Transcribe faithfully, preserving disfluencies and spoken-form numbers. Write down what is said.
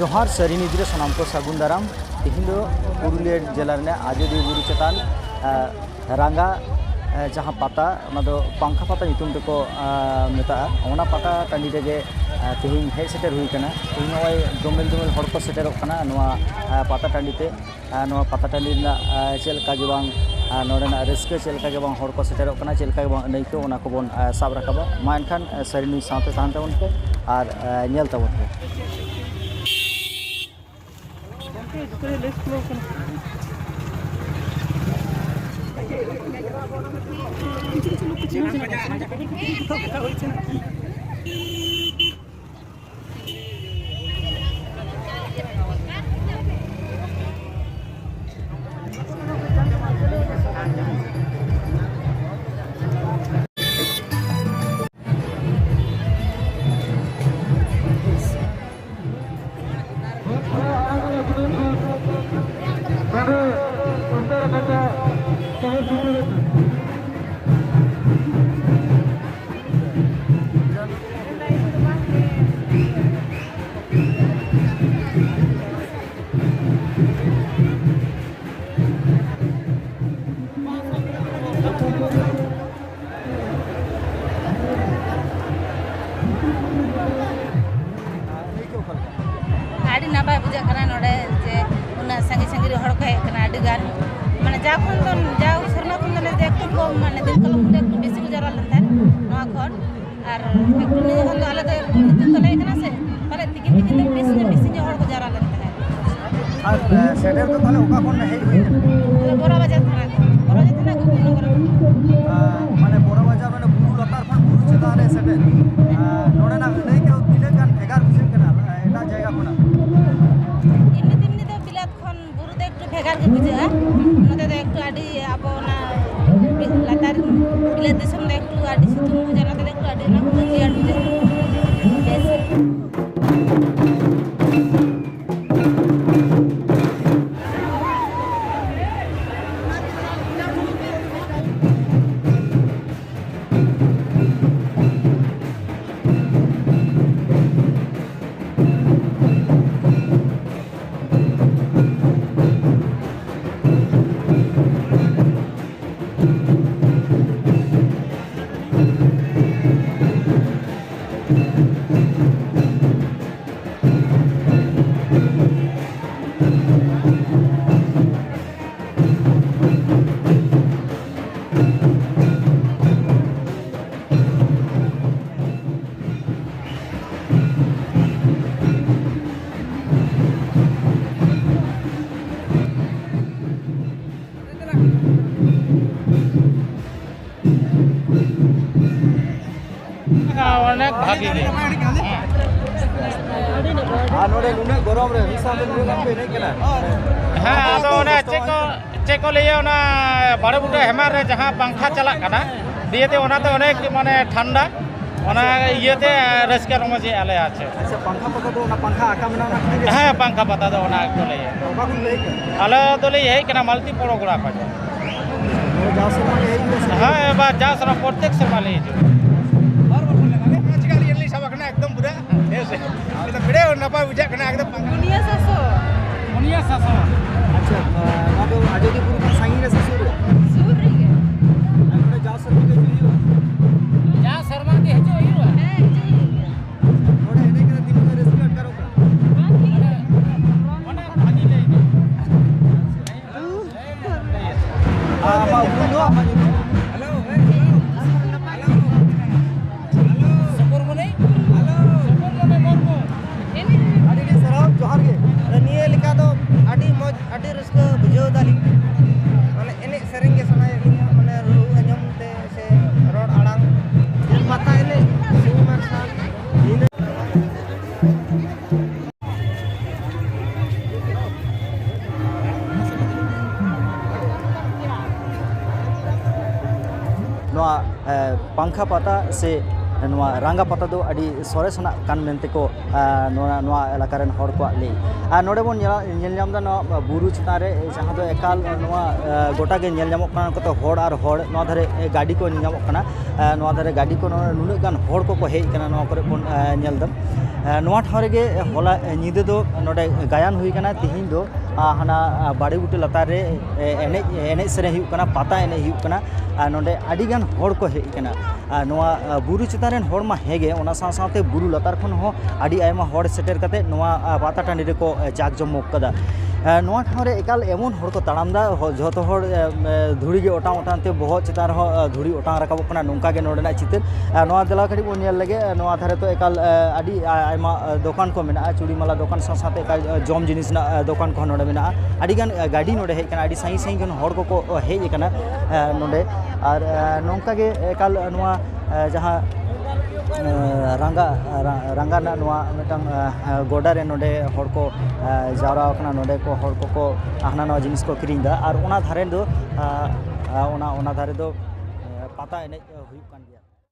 ᱡᱚᱦᱟᱨ ᱥᱟᱹᱨᱤ ᱱᱤᱭᱩᱡᱽ ᱨᱮ ᱥᱟᱱᱟᱢ ᱠᱚ ᱥᱟᱹᱜᱩᱱ ᱫᱟᱨᱟᱢ᱾ ᱛᱮᱦᱮᱧ ᱫᱚ ᱯᱩᱨᱩᱞᱤᱭᱟᱹ ᱡᱮᱞᱟ ᱨᱮᱱᱟᱜ ᱟᱡᱚᱫᱤᱭᱟᱹ ᱵᱩᱨᱩ ᱪᱮᱛᱟᱱ, ᱮ, ᱨᱟᱸᱜᱟ, ᱮ, ᱡᱟᱦᱟᱸ ᱯᱟᱛᱟ, ᱚᱱᱟ ᱫᱚ ᱯᱟᱝᱠᱷᱟ ᱯᱟᱛᱟ ᱧᱩᱛᱩᱢ ᱛᱮᱠᱚ, ᱮ, ᱢᱮᱛᱟᱜᱼᱟ᱾ ᱚᱱᱟ ᱯᱟᱛᱟ ᱴᱟᱺᱰᱤ ᱨᱮᱜᱮ, ᱮ, ᱛᱮᱦᱮᱧ ᱦᱮᱡ ᱥᱮᱴᱮᱨ ᱦᱩᱭ ᱠᱟᱱᱟ᱾ ᱛᱮᱦᱮᱧ ᱱᱚᱜᱼᱚᱭ ᱫᱚᱢᱮᱞ ᱫᱚᱢᱮᱞ ᱦᱚᱲ ᱠᱚ ᱥᱮᱴᱮᱨᱚᱜ ᱠᱟᱱᱟ ᱱᱚᱣᱟ, ᱮ, ᱯᱟᱛᱟ ᱴᱟᱺᱰᱤ ᱛᱮ᱾ ᱟᱨ ᱱᱚᱣᱟ ᱯᱟᱛᱟ ᱴᱟᱺᱰᱤ ᱨᱮᱱᱟᱜ, ᱟᱨ ᱪᱮᱫ ᱞᱮᱠᱟ ᱜᱮ ᱵᱟᱝ, ᱟᱨ ᱱᱚᱰᱮᱱᱟᱜ ᱨᱟᱹᱥᱠᱟᱹ ᱪᱮᱫ ᱞᱮᱠᱟ ᱜᱮ ᱵᱟᱝ, ᱦᱚᱲ ᱠᱚ ᱥᱮᱴᱮᱨᱚᱜ ᱠᱟᱱᱟ, ᱪᱮᱫ ᱞᱮᱠᱟ ᱜᱮ ᱵᱟᱝ ᱟᱹᱱᱟᱹᱭᱠᱟᱹᱣ, ᱚᱱᱟ ᱠᱚᱵᱚᱱ, ᱟᱨ, ᱥᱟᱵ ᱨᱟᱠᱟᱵᱟ᱾ ᱢᱟ ᱮᱱᱠᱷᱟᱱ, ᱟᱨ, ᱥᱟᱹᱨᱤ ᱱᱩᱭ ᱥᱟᱶᱛᱮ ᱛᱟᱦᱮᱱ ᱛᱟᱵᱚᱱ ᱯᱮ ᱟᱨ, ᱟᱨ, ᱧᱮᱞ ᱛᱟᱵᱚᱱ ᱯᱮ᱾ ᱟᱹᱰᱤ ᱱᱟᱯᱟᱭ ᱵᱩᱡᱷᱟᱹᱜ ᱠᱟᱱᱟ ᱱᱚᱰᱮ, ᱡᱮ ᱩᱱᱟᱹᱜ ᱥᱟᱺᱜᱤᱧ ᱥᱟᱺᱜᱤᱧ ᱨᱮ ᱦᱚᱲ ᱠᱚ ᱦᱮᱡ ᱟᱠᱟᱱᱟ ᱟᱹᱰᱤ ᱜᱟᱱ᱾ ᱢᱟᱱᱮ ᱡᱟᱣ ᱠᱷᱚᱱ ᱫᱚ, ᱡᱟᱣ ᱥᱮᱨᱢᱟ ᱠᱷᱚᱱ ᱫᱚ ᱱᱮᱥ ᱫᱚ ᱮᱠᱴᱩ ᱠᱚᱢ, ᱢᱟᱱᱮ ᱫᱤᱱ ᱠᱟᱞᱚᱢ ᱫᱚ ᱮᱠᱴᱩ ᱵᱮᱥᱤ ᱠᱚ ᱡᱟᱣᱨᱟ ᱞᱮᱱ ᱛᱟᱦᱮᱸᱫ ᱱᱚᱣᱟ ᱠᱷᱚᱱ᱾ ᱟᱨ ᱮᱠᱴᱩ ᱱᱤᱭᱟᱹ ᱠᱷᱚᱱ ᱫᱚ ᱟᱞᱮ ᱫᱚ ᱮᱠᱴᱩ ᱧᱩᱛᱩᱢ ᱛᱟᱞᱮ ᱠᱟᱱᱟ ᱥᱮ, ᱯᱟᱞᱮ ᱛᱤᱠᱤᱱ ᱛᱤᱠᱤᱱ ᱫᱚ ᱵᱮᱥᱤ ᱧᱚᱜ, ᱵᱮᱥᱤ ᱧᱚᱜ ᱦᱚᱲ ᱠᱚ ᱡᱟᱣᱨᱟ ᱞᱮᱱ ᱛᱟᱦᱮᱸᱫ᱾ ᱟᱨ, ᱮ, ᱥᱮᱴᱮᱨ ᱫᱚ ᱛᱟᱦᱚᱞᱮ ᱚᱠᱟ ᱠᱷᱚᱱ ᱦᱮᱡ ᱦᱩᱭ ᱠᱟᱱᱟ? ᱟᱞᱮ ᱵᱚᱨᱟ ᱵᱟᱡᱟᱨ ᱛᱷᱟᱱᱟ ᱠᱷᱚᱱ, ᱵᱚᱨᱟ ᱵᱟᱡᱟᱨ ᱛᱷᱟᱱᱟ ᱜᱳᱵᱤᱱᱫᱚᱱᱚᱜᱚᱨ᱾ ᱟ, ᱢᱟᱱᱮ ᱵᱚᱨᱟ ᱵᱟᱡᱟᱨ, ᱢᱟᱱᱮ ᱵᱩᱨᱩ ᱞᱟᱛᱟᱨ ᱠᱷᱚᱱ ᱵᱩᱨᱩ ᱪᱮᱛᱟᱱ ᱨᱮ ᱥᱮᱴᱮᱨ᱾ ᱟ, ᱱᱚᱰᱮᱱᱟᱜ ᱟᱹᱱᱟᱹᱭᱠᱟᱹᱣ ᱛᱤᱱᱟᱹᱜ ᱜᱟᱱ ᱵᱷᱮᱜᱟᱨ ᱵᱩᱡᱷᱟᱹᱜ ᱠᱟᱱᱟ, ᱟ, ᱮᱴᱟᱜ ᱡᱟᱭᱜᱟ ᱠᱷᱚᱱᱟᱜ? ᱮᱢᱱᱤ ᱛᱮᱢᱱᱤ ᱫᱚ ᱵᱤᱞᱟᱹᱛ ᱠᱷᱚᱱ ᱵᱩᱨᱩ ᱫᱚ ᱮᱠᱴᱩ ᱵᱷᱮᱜᱟᱨ ᱜᱮ ᱵᱩᱡᱷᱟᱹᱜᱼᱟ᱾ ᱱᱚᱛᱮ ᱫᱚ ᱮᱠᱴᱩ ᱟᱹᱰᱤ ᱟᱵᱚ ᱚᱱᱟ ᱵᱤ-, ᱞᱟᱛᱟᱨ ᱵᱤᱞᱟᱹᱛ ᱫᱤᱥᱚᱢ ᱫᱚ ᱮᱠᱴᱩ ᱟᱹᱰᱤ ᱥᱤᱛᱩᱝ ᱵᱩᱡᱷᱟᱹᱜᱼᱟ, ᱱᱚᱛᱮ ᱫᱚ ᱮᱠᱴᱩ ᱟᱹᱰᱤ ᱚᱱᱟ ᱠᱚᱫᱚ ᱨᱮᱭᱟᱲ ᱵᱩᱡᱷᱟᱹᱜᱼᱟ᱾ ᱵᱮᱥ᱾ ᱵᱷᱟᱜᱮ ᱜᱮ᱾ ᱟᱨ ᱱᱚᱰᱮ ᱱᱩᱱᱟᱹᱜ ᱜᱚᱨᱚᱢ ᱨᱮ ᱢᱤᱫ ᱥᱟᱶᱛᱮ ᱱᱩᱱᱟᱹᱜ ᱜᱟᱱ ᱯᱮ ᱮᱱᱮᱡ ᱠᱟᱱᱟ? ᱦᱮᱸ, ᱟᱫᱚ ᱚᱱᱮ ᱪᱮᱫ ᱠᱚ, ᱪᱮᱫ ᱠᱚ ᱞᱟᱹᱭᱟ, ᱚᱱᱟ ᱵᱟᱲᱮ ᱵᱩᱴᱟᱹ ᱦᱮᱢᱟᱞ ᱨᱮ ᱡᱟᱦᱟᱸ ᱯᱟᱝᱠᱷᱟ ᱪᱟᱞᱟᱜ ᱠᱟᱱᱟ, ᱫᱤᱭᱮᱛᱮ ᱚᱱᱟᱛᱮ ᱚᱱᱮᱠ ᱢᱟᱱᱮ ᱴᱷᱟᱱᱰᱟ, ᱚᱱᱟ ᱤᱭᱟᱹᱛᱮ ᱨᱟᱹᱥᱠᱟᱹ ᱨᱚᱢᱚᱡᱮᱜᱼᱟ ᱞᱮ, ᱟᱨ ᱪᱮᱫ᱾ ᱟᱪᱪᱷᱟ, ᱯᱟᱝᱠᱷᱟ ᱯᱟᱛᱟ ᱫᱚ ᱚᱱᱟ ᱯᱟᱝᱠᱷᱟ ᱟᱠᱟ ᱢᱮᱱᱟᱜᱼᱟ, ᱚᱱᱟ ᱠᱷᱟᱹᱛᱤᱨ ᱜᱮ? ᱦᱮᱸ, ᱯᱟᱝᱠᱷᱟ ᱯᱟᱛᱟ ᱫᱚ ᱚᱱᱟ ᱠᱚ ᱞᱟᱹᱭᱟ᱾ ᱚᱠᱟ ᱠᱷᱚᱱ ᱯᱮ ᱦᱮᱡ ᱠᱟᱱᱟ? ᱟᱞᱮ ᱫᱚᱞᱮ ᱦᱮᱡ ᱠᱟᱱᱟ ᱢᱟᱞᱛᱤ ᱯᱚᱲᱚᱜᱚᱲᱟ ᱠᱷᱚᱱ᱾ ᱱᱚᱰᱮ ᱡᱟᱣ ᱥᱮᱨᱢᱟ ᱜᱮ ᱦᱮᱡ ᱦᱩᱭᱩᱜᱼᱟ ᱥᱮ? ᱦᱮᱸ, ᱮᱵᱟᱨ ᱡᱟᱣ ᱥᱮᱨᱢᱟ ᱯᱨᱚᱛᱮᱠ ᱥᱮᱨᱢᱟ ᱞᱮ ᱦᱤᱡᱩᱜᱼᱟ᱾ ᱵᱟᱨ ᱵᱚᱪᱷᱚᱨ ᱞᱮᱠᱟ ᱜᱮ᱾ ᱪᱮᱠᱟ ᱞᱤᱧ ᱥᱟᱵ ᱟᱠᱟᱱᱟ ᱮᱠᱫᱚᱢ ᱯᱩᱨᱟᱹ, ᱦᱮᱸ ᱥᱮ? ᱮᱠᱫᱚᱢ ᱵᱮᱲᱮ ᱱᱟᱯᱟᱭ ᱵᱩᱡᱷᱟᱹᱜ ᱠᱟᱱᱟ ᱮᱠᱫᱚᱢ᱾ ᱯᱩᱱᱭᱟᱹ ᱥᱟᱥᱚ᱾ ᱯᱩᱱᱭᱟᱹ ᱥᱟᱥᱚ᱾ ᱟᱪᱪᱷᱟ, ᱱᱚᱣᱟ ᱫᱚ ᱟᱡᱚᱫᱤᱭᱟᱹ ᱵᱩᱨᱩ ᱠᱷᱚᱱ ᱥᱟᱺᱜᱤᱧ ᱨᱮ ᱥᱮ ᱥᱩᱨ ᱨᱮ? ᱥᱩᱨ ᱨᱮᱜᱮ᱾ ᱟᱨ ᱱᱚᱰᱮ ᱡᱟᱣ ᱥᱮᱨᱢᱟ ᱜᱮ ᱦᱤᱡᱩᱜ ᱦᱩᱭᱩᱜᱼᱟ? ᱡᱟᱣ ᱥᱮᱨᱢᱟ ᱜᱮ ᱦᱤᱡᱩᱜ ᱦᱩᱭᱩᱜᱼᱟ᱾ ᱦᱮᱸ, ᱦᱤᱡᱩᱜ ᱦᱩᱭᱩᱜᱼᱟ᱾ ᱱᱚᱰᱮ ᱮᱱᱮᱡ ᱠᱟᱛᱮ ᱛᱤᱱᱟᱹᱜ ᱜᱟᱱ ᱨᱟᱹᱥᱠᱟᱹ ᱟᱴᱠᱟᱨᱚᱜ ᱠᱟᱱᱟ? ᱵᱟᱝ ᱴᱷᱤᱠ ᱜᱮᱭᱟ᱾ ᱢᱟᱱᱮ ᱵᱷᱟᱹᱜᱤ ᱞᱟᱹᱭ ᱠᱮᱫᱟ᱾ ᱟᱨ ᱟᱢᱟᱜ ᱩᱯᱨᱩᱢ ᱫᱚ, ᱟᱢᱟᱜ ᱧᱩᱛᱩᱢ? ᱦᱮᱞᱳ, ᱦᱮᱸ, ᱦᱮᱞᱳ᱾ ᱦᱮᱞᱳ᱾ ᱥᱩᱠᱩᱨᱢᱩᱱᱤ? ᱦᱮᱞᱳ᱾ ᱥᱩᱠᱩᱨᱢᱩᱱᱤ ᱢᱩᱨᱢᱩ᱾ ᱟᱹᱰᱤ ᱟᱹᱰᱤ ᱥᱟᱨᱦᱟᱣ, ᱡᱚᱦᱟᱨ ᱜᱮ᱾ ᱟᱫᱚ ᱱᱤᱭᱟᱹ ᱞᱮᱠᱟ ᱫᱚ ᱟᱹᱰᱤ ᱢᱚᱡᱽ, ᱟᱹᱰᱤ ᱨᱟᱹᱥᱠᱟᱹ ᱵᱩᱡᱷᱟᱹᱣ ᱫᱟᱞᱤᱧ᱾ ᱢᱟᱱᱮ ᱮᱱᱮᱡ ᱥᱮᱨᱮᱧ ᱜᱮ ᱥᱟᱱᱟᱭᱮᱫ ᱞᱤᱧᱟ, ᱢᱟᱱᱮ ᱨᱩ ᱟᱸᱡᱚᱢ ᱛᱮ ᱥᱮ ᱨᱚᱲ ᱟᱲᱟᱝ, ᱯᱟᱛᱟ ᱮᱱᱮᱡ, ᱥᱤᱧ ᱢᱟᱨᱥᱟᱞ, ᱧᱤᱫᱟᱹ᱾ ᱱᱚᱣᱟ, ᱮ, ᱯᱟᱝᱠᱷᱟ ᱯᱟᱛᱟ ᱥᱮ ᱱᱚᱣᱟ ᱨᱟᱝᱜᱟ ᱯᱟᱛᱟ ᱫᱚ ᱟᱹᱰᱤ ᱥᱚᱨᱮᱥ ᱟᱱᱟᱜ ᱠᱟᱱ ᱢᱮᱱᱛᱮ ᱠᱚ, ᱮ, ᱱᱚᱣᱟ, ᱱᱚᱣᱟ ᱮᱞᱟᱠᱟ ᱨᱮᱱ ᱦᱚᱲ ᱠᱚᱣᱟᱜ ᱞᱟᱹᱭ᱾ ᱟᱨ ᱱᱚᱰᱮ ᱵᱚᱱ ᱧᱮᱞᱟ-, ᱧᱮᱞ ᱧᱟᱢ ᱮᱫᱟ ᱱᱚᱣᱟ ᱵᱩᱨᱩ ᱪᱮᱛᱟᱱ ᱨᱮ, ᱡᱟᱦᱟᱸ ᱫᱚ ᱮᱠᱟᱞ ᱱᱚᱣᱟ, ᱮ, ᱜᱚᱴᱟ ᱜᱮ ᱧᱮᱞ ᱧᱟᱢᱚᱜ ᱠᱟᱱᱟ, ᱱᱚᱝᱠᱟ ᱛᱮ ᱦᱚᱲ ᱟᱨ ᱦᱚᱲ, ᱱᱚᱣᱟ ᱫᱷᱟᱨᱮ, ᱮ, ᱜᱟᱹᱰᱤ ᱠᱚ ᱧᱮᱞ ᱧᱟᱢᱚᱜ ᱠᱟᱱᱟ᱾ ᱮ, ᱱᱚᱣᱟ ᱫᱷᱟᱨᱮ ᱜᱟᱹᱰᱤ ᱠᱚ, ᱱᱚᱰᱮ ᱱᱩᱱᱟᱹᱜ ᱜᱟᱱ ᱦᱚᱲ ᱠᱚᱠᱚ ᱦᱮᱡ ᱟᱠᱟᱱᱟ, ᱱᱚᱣᱟ ᱠᱚᱨᱮ ᱵᱚᱱ, ᱮ, ᱧᱮᱞ ᱮᱫᱟ᱾ ᱮ, ᱱᱚᱣᱟ ᱴᱷᱟᱶ ᱨᱮᱜᱮ ᱦᱚᱞᱟ, ᱮ, ᱧᱤᱫᱟᱹ ᱫᱚ ᱱᱚᱰᱮ ᱜᱟᱭᱟᱱ ᱦᱩᱭ ᱟᱠᱟᱱᱟ, ᱛᱤᱦᱤᱧ ᱫᱚ, ᱟ, ᱦᱟᱱᱟ, ᱟ, ᱵᱟᱲᱮ ᱵᱩᱴᱟᱹ ᱞᱟᱛᱟᱨ ᱨᱮ, ᱮ, ᱮᱱᱮᱡ, ᱮᱱᱮᱡ ᱥᱮᱨᱮᱧ ᱦᱩᱭᱩᱜ ᱠᱟᱱᱟ, ᱯᱟᱛᱟ ᱮᱱᱮᱡ ᱦᱩᱭᱩᱜ ᱠᱟᱱᱟ᱾ ᱟᱨ ᱱᱚᱰᱮ ᱟᱹᱰᱤ ᱜᱟᱱ ᱦᱚᱲ ᱠᱚ ᱦᱮᱡ ᱟᱠᱟᱱᱟ᱾ ᱟᱨ ᱱᱚᱣᱟ, ᱟ, ᱵᱩᱨᱩ ᱪᱮᱛᱟᱱ ᱨᱮᱱ ᱦᱚᱲ ᱢᱟ ᱦᱮᱸ ᱜᱮ, ᱚᱱᱟ ᱥᱟᱶ ᱥᱟᱶᱛᱮ ᱵᱩᱨᱩ ᱞᱟᱛᱟᱨ ᱠᱷᱚᱱ ᱦᱚᱸ ᱟᱹᱰᱤ ᱟᱭᱢᱟ ᱦᱚᱲ ᱥᱮᱴᱮᱨ ᱠᱟᱛᱮ ᱱᱚᱣᱟ, ᱟ, ᱯᱟᱛᱟ ᱴᱟᱺᱰᱤ ᱨᱮᱠᱚ, ᱮ, ᱡᱟᱠ ᱡᱚᱢᱚᱠ ᱠᱟᱫᱟ᱾ ᱮ, ᱱᱚᱣᱟ ᱴᱷᱟᱶ ᱨᱮ ᱮᱠᱟᱞ ᱮᱢᱚᱱ ᱦᱚᱲ ᱠᱚ ᱛᱟᱲᱟᱢ ᱮᱫᱟ, ᱦᱚ-, ᱡᱷᱚᱛᱚ ᱦᱚᱲ, ᱮ, ᱮ, ᱫᱷᱩᱲᱤ ᱜᱮ ᱚᱴᱟᱝ ᱚᱴᱟᱝ ᱛᱮ ᱵᱚᱦᱚᱜ ᱪᱮᱛᱟᱱ ᱨᱮᱦᱚᱸ, ᱮ, ᱫᱷᱩᱲᱤ ᱚᱴᱟᱝ ᱨᱟᱠᱟᱵᱚᱜ ᱠᱟᱱᱟ, ᱱᱚᱝᱠᱟ ᱜᱮ ᱱᱚᱰᱮᱱᱟᱜ ᱪᱤᱛᱟᱹᱨ᱾ ᱮ, ᱱᱚᱣᱟ ᱫᱮᱞᱟ ᱠᱟᱹᱴᱤᱡ ᱵᱚᱱ ᱧᱮᱞ ᱞᱮᱜᱮ᱾ ᱮ, ᱱᱚᱣᱟ ᱫᱷᱟᱨᱮ ᱛᱚ ᱮᱠᱟᱞ, ᱮ, ᱟᱹᱰᱤ ᱟ-, ᱟᱭᱢᱟ, ᱮ, ᱫᱚᱠᱟᱱ ᱠᱚ ᱢᱮᱱᱟᱜᱼᱟ, ᱪᱩᱲᱤ ᱢᱟᱞᱟ ᱫᱚᱠᱟᱱ ᱥᱟᱶ ᱥᱟᱶᱛᱮ ᱮᱠᱟᱞ, ᱮ, ᱡᱚᱢ ᱡᱤᱱᱤᱥ ᱨᱮᱱᱟᱜ, ᱮ, ᱫᱚᱠᱟᱱ ᱠᱚᱦᱚᱸ ᱱᱚᱰᱮ ᱢᱮᱱᱟᱜᱼᱟ᱾ ᱟᱹᱰᱤ ᱜᱟᱱ, ᱮ, ᱜᱟᱹᱰᱤ ᱱᱚᱰᱮ ᱦᱮᱡ ᱟᱠᱟᱱᱟ, ᱟᱹᱰᱤ ᱥᱟᱺᱜᱤᱧ ᱥᱟᱺᱜᱤᱧ ᱠᱷᱚᱱ ᱦᱚᱲ ᱠᱚᱠᱚ, ᱮ, ᱦᱮᱡ ᱟᱠᱟᱱᱟ, ᱮ, ᱱᱚᱰᱮ᱾ ᱟᱨ, ᱮ, ᱱᱚᱝᱠᱟ ᱜᱮ ᱮᱠᱟᱞ ᱱᱚᱣᱟ, ᱮ, ᱡᱟᱦᱟᱸ, ᱮ, ᱨᱟᱸᱜᱟ ᱨᱟ- ᱨᱟᱸᱜᱟ ᱨᱮᱱᱟᱜ ᱱᱚᱣᱟ ᱢᱤᱫᱴᱟᱝ ᱜᱚᱰᱟ ᱨᱮ ᱱᱚᱰᱮ ᱦᱚᱲ ᱠᱚ ᱡᱟᱣᱨᱟ ᱟᱠᱟᱱᱟ᱾ ᱱᱚᱰᱮ ᱠᱚ ᱦᱚᱲ ᱠᱚᱠᱚ ᱦᱟᱱᱟ ᱱᱟᱣᱟ ᱡᱤᱱᱤᱥ ᱠᱚ ᱠᱤᱨᱤᱧ ᱮᱫᱟ᱾ ᱟᱨ ᱚᱱᱟ ᱫᱷᱟᱨᱮ ᱫᱚ ᱚᱱᱟ ᱚᱱᱟ ᱫᱷᱟᱨᱮ ᱫᱚ ᱯᱟᱛᱟ ᱮᱱᱮᱡ ᱦᱩᱭᱩᱜ ᱠᱟᱱ ᱜᱮᱭᱟ᱾